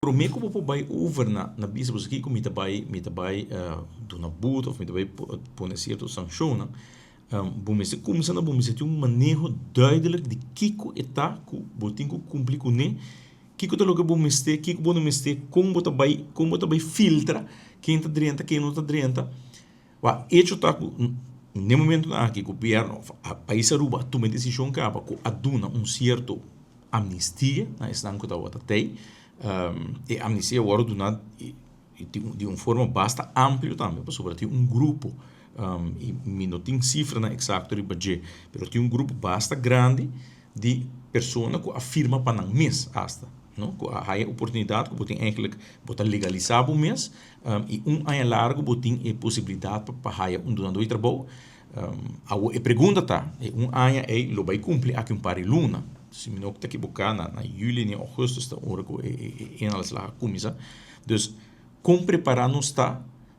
Promé ku bo por bai over na bisa bo kiko mi ta bai duna boete òf mi ta bai pone sierto sanshonnan, bo mester kuminsá na bo mester tin un maneho duidelijk di kiko e ta ku bo tin ku kumpli kuné, kiko ta loke bo mester, kiko bo no mester, kon bo ta bai filtra ken ta drenta, ken no ta drenta. Wa hecho ta ku na momento aki gobièrnu, pais Aruba, a tuma e desishon kaba ku a duna un sierto amnistia na esnan ku tabata tei. E amnistia a duna di un forma basta amplio tambe, pasobra tin un grupo, i mi no tin sifranan eksakto riba dje, pero tin un grupo basta grandi di persona ku a firma pa nan mes hasta, no? Ku a haya oportunidat ku bo tin eigenlijk bo ta legalisá bo mes i un aña largu bo tin e posibilidat pa haya un dunadó di trabou. Awor e pregunta ta, e un aña ei lo bai kumpli aki un par di luna, si mi no ta ekiboká na yüli ni ougùstùs ta ora ku e inhaalslag a kuminsá. Dus kon prepará nos ta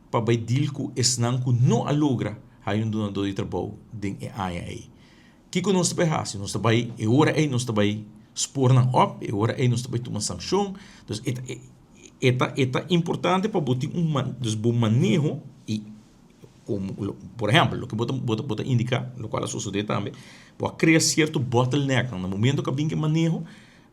pa bai deal ku esnan ku no a logra haya un dunadó di trabou den e aña ei? Kiko nos ta bai hasi? Nos ta bai e ora ei nos ta bai spoor nan op, e ora ei nos ta bai tuma sanshon. Dus e ta importante pa bo tin dus bo maneho i komo por ehèmpel loke bo ta indiká, lokual a sosodé tambe, bo a krea sierto bottleneck na momento ku a bin ku e maneho,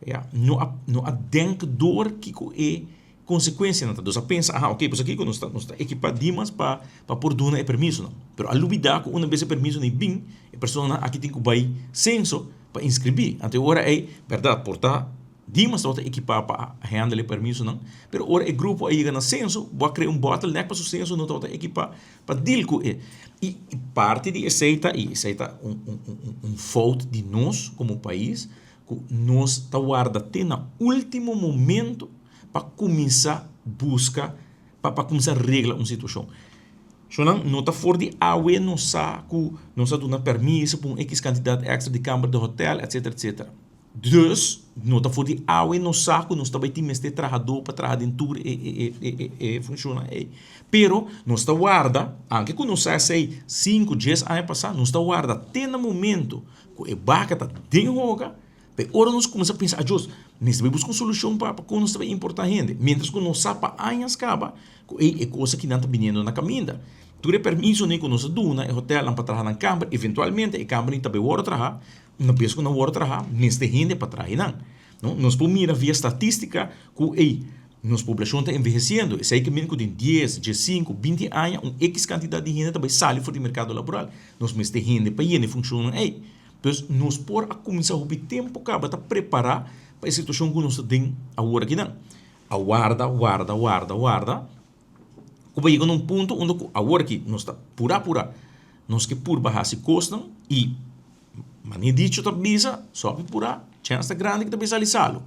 ya, no a denk door kiko e konsekuensianan ta. Dus a pensa, aha, oké, pues akiko nos ta ekipá dimas pa por duna e permisonan. Pero a lubidá ku una bes e permisonan bin, e personanan aki tin ku bai senso pa inskribí. Anto e ora ei, bèrdat, por ta dimas tabata ekipá pa handle e permisonan, pero ora e grupo a yega na senso, bo a krea un bottleneck pasobra senso no tabata ekipá pa deal ku e. I parti di esei ta, i esei ta un fout di nos komo pais, ku nos ta warda te na último momento pa kuminsá buska, pa kuminsá regla un situashon. Shonnan, no ta for di awe nos sa ku nos a duna permiso pa un X kantidat èkstra di kamber di hotèl, etsetera, etsetera. Dus, no ta for di awe nos sa ku nos ta bai tin mester trahadó pa traha den tur e funshonnan ei. Pero nos ta warda, aunke ku nos sa esei 5, 10 aña pasá, nos ta warda te na momento ku e baka ta den hoga, pa e ora nos kuminsá pensa, adios, mester bai buska un solushon pa kon nos ta bai importá hende. Mientras ku nos sa pa añas kaba ku ei e kos akinan ta biniendo na kaminda. Tur e permisonan ku nos a duna e hotèlnan pa traha nan kamber, eventualmente e kambernan ta bai wòrdu traha, una bes ku nan wòrdu traha, mester hende pa traha einan. No, nos por mira via statístika ku ei nos poblashon ta envehesiendo. Esei ke men ku den 10, 15, 20 aña un X kantidat di hende ta bai sali for di merkado laboral. Nos mester hende pa yena e funshonnan ei. Dus nos por a kuminsá hopi tempu kaba ta prepará pa e situashon ku nos ta den awor akinan. A warda, warda, warda, warda, ku bo yega na un punto unda ku awor aki nos ta purá purá. Nos ke purba hasi kosnan i manera dicho ta bisa, sòpi purá, chèns ta grandi ku ta bisa sali salu.